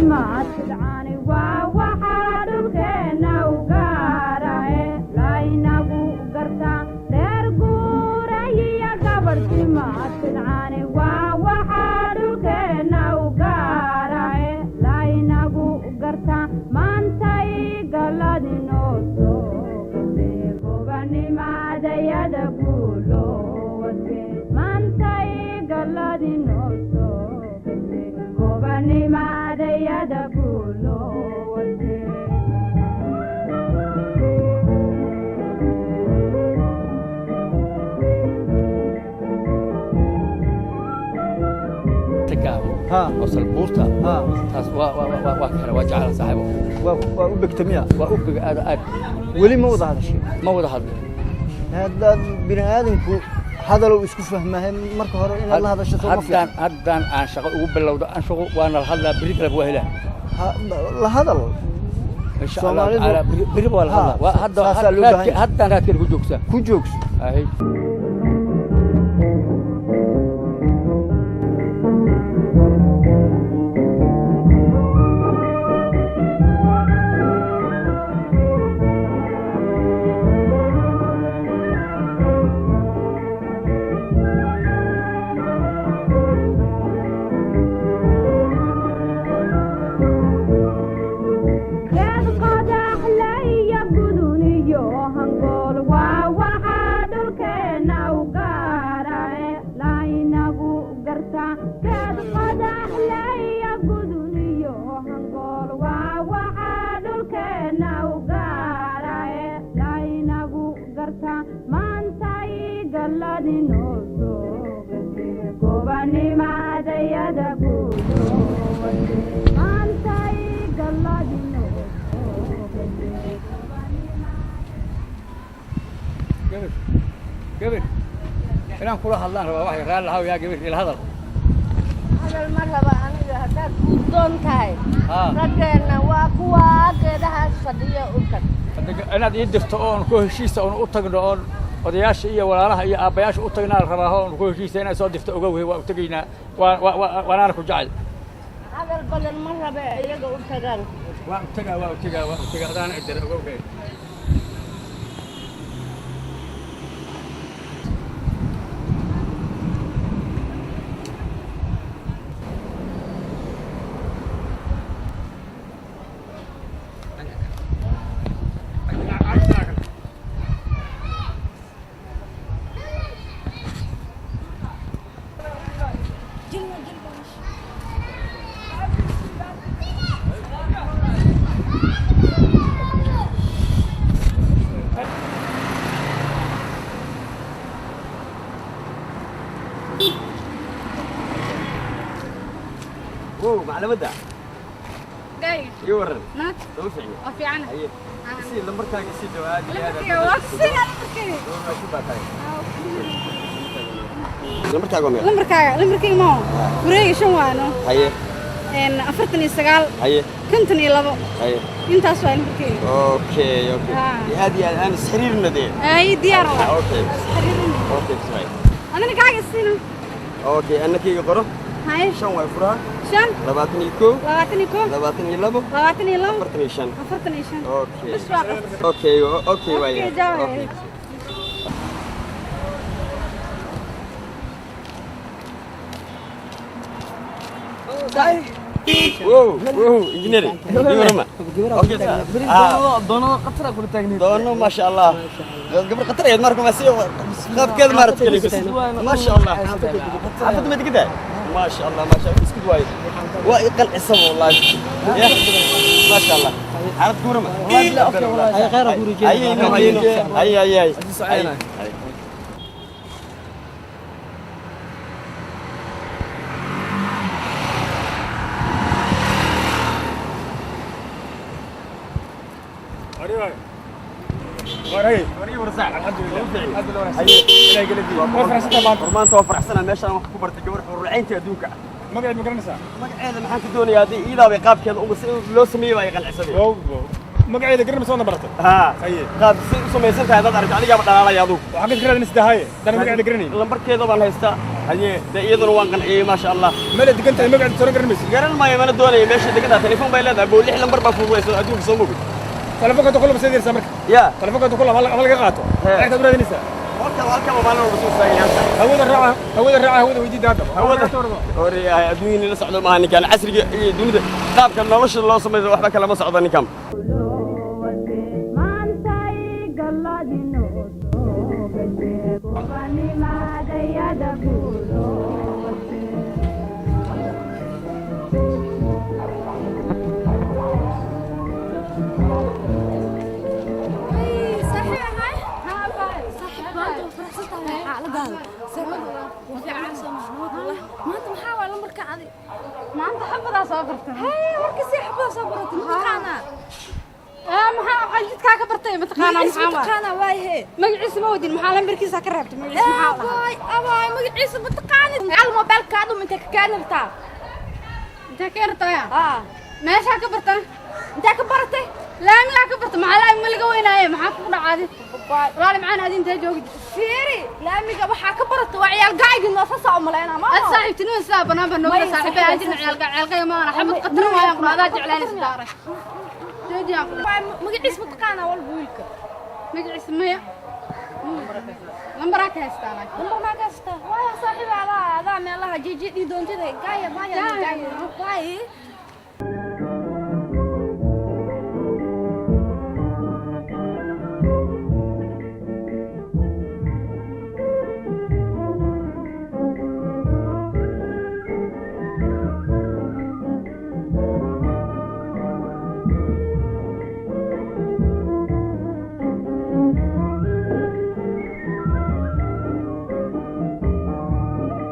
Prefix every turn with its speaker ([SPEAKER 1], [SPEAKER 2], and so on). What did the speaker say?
[SPEAKER 1] Gabartimaad fidcaani waa waxaa dhulkeenna u gaarae laynagu gartaa reer guurayiya. Gabartimaad fidcaani waa waxaa dhulkeenna u gaarae laynagu gartaa. Maantay galadinoo soo gasay gobanimadayada guuloowate. Maantay galadinoo soo gasay gobanimadayada guuloowate.
[SPEAKER 2] Tagaabo oo salbuurta taas waa ka hela, waa jecla saaxiibo.
[SPEAKER 3] Waa u begta miya?
[SPEAKER 2] Waa u bega aad aad.
[SPEAKER 3] Weli ma wada hadashay?
[SPEAKER 2] Ma wada hadlin.
[SPEAKER 3] Haddaad bini aadamku hadalow isku fahmahay, marka hore inaad la hadasho soo ma
[SPEAKER 2] haddaan
[SPEAKER 3] fiican?
[SPEAKER 2] Haddaan aan shaqo ugu bilowdo, aan shaqo waana la hadlaa, berri galab waa helaa.
[SPEAKER 3] La hadal.
[SPEAKER 2] Insha Allah.
[SPEAKER 3] Soomaalidu-
[SPEAKER 2] Tacaala berri waa la hadlaa. Waa hadda.
[SPEAKER 3] Saasaa loo baahan yahay.
[SPEAKER 2] Haddaan raadkeeda ku joogsaa.
[SPEAKER 3] Ku joogso.
[SPEAKER 2] Ahay.
[SPEAKER 1] Geed qodaxlaya gudun iyo hangool waa waxaa dhulkeenna u gaarae laynagu gartaa. Geed qodaxlaya gudun iyo hangool waa waxaa dhulkeenna u gaarae laynagu gartaa. Maantay galladinoo soo gasay gobanimadayada guuloowate. Maantay galladinoo soo gasay.
[SPEAKER 2] Gabar, gabar, inaan kula hadlaan rabaa. Waxay raalli lahaw yaa gabar, ila hadal.
[SPEAKER 4] Hadal ma raba aniga. Haddaad guurdoon tahay,
[SPEAKER 2] Haa.
[SPEAKER 4] raggeenna waa kuwaa geedahaas fadhiya, u tag.
[SPEAKER 2] Hadda inaad ii dirto oon ku heshiisa oon u tagno, oon odayaasha iyo walaalaha iyo aabbayaasha u tagnaa la rabaa, oon ku heshiisa inaad soo dirto. Ogow, waa u tegaynaa, waa waa waa waanaana ku jecel.
[SPEAKER 4] Hadal badan ma rabe, iyaga u tagaan.
[SPEAKER 2] Waa u tegaa, waa u tegaa, waa u tegaa. Adaana idira, ogow.
[SPEAKER 5] Wow, maclimadda.
[SPEAKER 6] Gay.
[SPEAKER 5] Ii waran.
[SPEAKER 6] Naad.
[SPEAKER 5] Soo fiicni.
[SPEAKER 6] Waa fiicana.
[SPEAKER 5] Haye. Isii lambarkaaga, isii dhow aad iyo aad.
[SPEAKER 6] Lambarkayga waa sida lambarkayga.
[SPEAKER 5] Waa baa tahay. Lambarkaaga waa meeqa?
[SPEAKER 6] Lambarkaaga, lambarkayga ma wareega 5 waano.
[SPEAKER 5] Haye.
[SPEAKER 6] 49.
[SPEAKER 5] Haye.
[SPEAKER 6] 52.
[SPEAKER 5] Haye.
[SPEAKER 6] Intaas waa lambarkayga.
[SPEAKER 5] Okay.
[SPEAKER 6] Ah.
[SPEAKER 5] Aad iyo aad aan isxiriirna dee.
[SPEAKER 6] Ay, diyaar waa.
[SPEAKER 5] Okay.
[SPEAKER 6] Xiriirin.
[SPEAKER 5] Okay, bismillah.
[SPEAKER 6] Adina kaaga siina.
[SPEAKER 5] Okay, annakayga qoro.
[SPEAKER 6] Haye.
[SPEAKER 5] 5 waa furaha.
[SPEAKER 6] 5.
[SPEAKER 5] 21.
[SPEAKER 6] 21.
[SPEAKER 5] 22.
[SPEAKER 6] 22.
[SPEAKER 5] 45.
[SPEAKER 6] 45.
[SPEAKER 5] Okay.
[SPEAKER 6] Bas waa qabta.
[SPEAKER 5] Okay, waa.
[SPEAKER 6] Okay, jaa.
[SPEAKER 5] Okay. Wow, engineer. Ii warama. Okay. Ah.
[SPEAKER 7] Doonada khatar kula taagneed.
[SPEAKER 5] Doono, ma sha Allah. Gabar khatar ayaad marka ma si qaabkeeda maaragtay kale. Ma sha Allah. Xaafadda ma digida? Ma sha Allah, ma sha Allah. Isku waayo. Waa i qancisa wallahi. Ya. Ma sha Allah. Xaalad kuurama.
[SPEAKER 7] Wallahi bilaa okay wallahi.
[SPEAKER 8] Ay, khayr ku rajeyna.
[SPEAKER 5] Ay, no, ay, no. Ay, ay, ay.
[SPEAKER 7] Ay.
[SPEAKER 5] Ay. Maanta waa faraxsanaa, meeshaan wax ku bartay gabar xurulaynta adduunka ah.
[SPEAKER 9] Magaceed ma garanaysaa?
[SPEAKER 5] Magaceeda maxaan ka doonayaa? Haddii iidaa bay qaabkeeda uga si loo sameeyey baa ay qancisabay.
[SPEAKER 9] Magaceeda garanaysa waana baratay.
[SPEAKER 5] Haa.
[SPEAKER 9] Haye.
[SPEAKER 5] Qaab si u samaysan tahay haddaad aragto, anigaaba dhalaalaya adugu.
[SPEAKER 9] Waxaan ka raadinaysaa haye dana magaceeda garanayn.
[SPEAKER 5] Lambarkeeda baan haystaa. Haye, dee iyaduna waan qanciyey, maasha Allah.
[SPEAKER 9] Meel degan tahay magaceeda soo garan maysid?
[SPEAKER 5] Garan maayo, mana doonayo meesha degan tahay. Telefoon bay leedahay, boo lix lambar baa fudulaysa adduunka, soo mogid.
[SPEAKER 9] Telefoonka inta kulaba seedirsaa marka.
[SPEAKER 5] Ya.
[SPEAKER 9] Telefoonka inta kulaba ama laga qaato. Lacagtaad u raadinaysaa.
[SPEAKER 5] Halkan, halkan maalin walba soo istaagay halkan.
[SPEAKER 9] Hawada raaca, hawada raaca, hawada weydiida haddaba.
[SPEAKER 5] Hawada hore adduunyada la socdo maaha ninkan, casriga iyo dunida qaabka nolosha loo sameeyo waxba kalama socdo ninkan.
[SPEAKER 1] Maantay galladinoo soo gashe gobanimadayada guuloowate.
[SPEAKER 6] Maanta maxaa waa lambarka adi?
[SPEAKER 1] Maanta xabadaa soo bartay.
[SPEAKER 6] Hee, warkasii xabadaa soo baratay, mataqaanaa?
[SPEAKER 1] Maxaa aqal jidkaa ka bartay, mataqaanaa?
[SPEAKER 6] Magaciisa
[SPEAKER 1] maxaa waa?
[SPEAKER 6] Mataqaanaa waayahe?
[SPEAKER 1] Magaciisa ma wadin, maxaa lambarkiisa ka reebtay? Magaciisa maxaa la dhahaa?
[SPEAKER 6] Abaay, abaay, magaciisa mataqaanid? Macal mobilkaadu intee ka keenirtaa?
[SPEAKER 1] Intee ka yartaya?
[SPEAKER 6] Aa.
[SPEAKER 1] Meeshaa ka bartana.
[SPEAKER 6] Intee ka baratay?
[SPEAKER 1] Laamigaa ka barta. Maxaa laami ma laga weynaaye? Maxaa kugu dhacaaday walaali macaan? Adi intee joogi?
[SPEAKER 6] Fiiri, laamiga waxaa ka baratay waa ciyaal gaaygi noo sasa u malaynaa ma
[SPEAKER 1] ad saaxiibtinima sidaa banaan baa noogala.
[SPEAKER 6] May,
[SPEAKER 1] saaxiibay aan jirna, ciyaalka ciyaalkaya maana xabad qataran waayaan qura adaa jeclaanaysa daaray joojiyaan ku.
[SPEAKER 6] Magaciisa mataqaanaa walba wiilka?
[SPEAKER 1] Magaciisa maya, lambaraa ka haystaa laakiin.
[SPEAKER 6] Lambar maa ka haystaa? Waaya saaxiib, adaa meelaha jeje dhii doontida gaaya baaya gaaya baay.